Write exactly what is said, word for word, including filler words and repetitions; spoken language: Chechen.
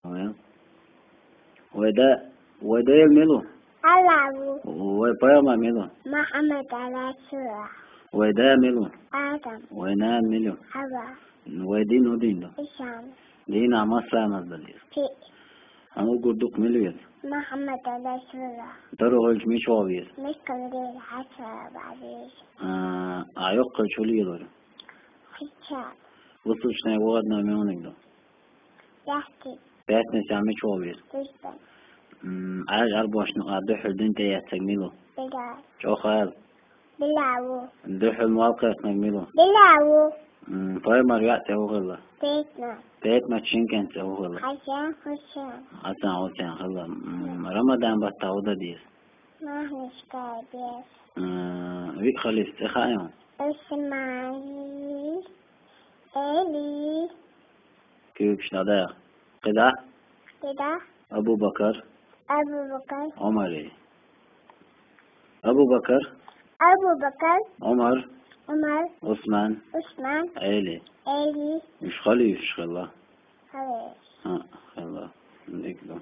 Вай да, вай да мила ву? Аллах ву. Вай пайхамар мила ву? Мухаммад алейхиссалам. Вай да мила ву? Адам. Вай нана мила ю? Хава. Вай дин фу дин ду? Ислам. Дийнахьа масса ламаз дала деза? Пхиъ. Хьан уггар дукха мила веза? Мухаммад алейхиссалам. Таро хилча мича гӀолла веза? Меккан дера хьача веза. А, а йоккха хилча хӀун лелор ю? Хьача. Вуссачу шайна вахарна муьлханиг ду? Пятница. Пятницан мича гӀолла веза? Тюзбен. М, Ӏаьржа Ӏарбошна юкъахь дуьххьал дин тӀеэцнарг мила ву? Билал. ЧӀоагӀа ала. Билал ву. Дуьххьал молла кхайкхинарг мила ву? Билал ву. М, пайхамар йоӀ цӀе хӀун хилла? Петма. Петман шин кӀентан цӀе хӀун хилла? Хьасан, Хьусен. Хьасан, Хьусен хилла. М, Рамадан баттахь хӀун дан деза? Маьхьарий кхайкха деза. М, виъ халифан цӀе хаьий хьуна? Усман, Ӏели. Куьйгаш дӀадаха. КхидӀа? КхидӀа? Абу-Бакар. Абу-Бакар. Ӏумар. Абу-Бакар. Абу-Бакар. Ӏумар. Ӏумар. Усман. Усман. Ӏели. Ӏели. Уьш халифаш хилла. Халифаш. ХӀаъ, хилла. Дика ду.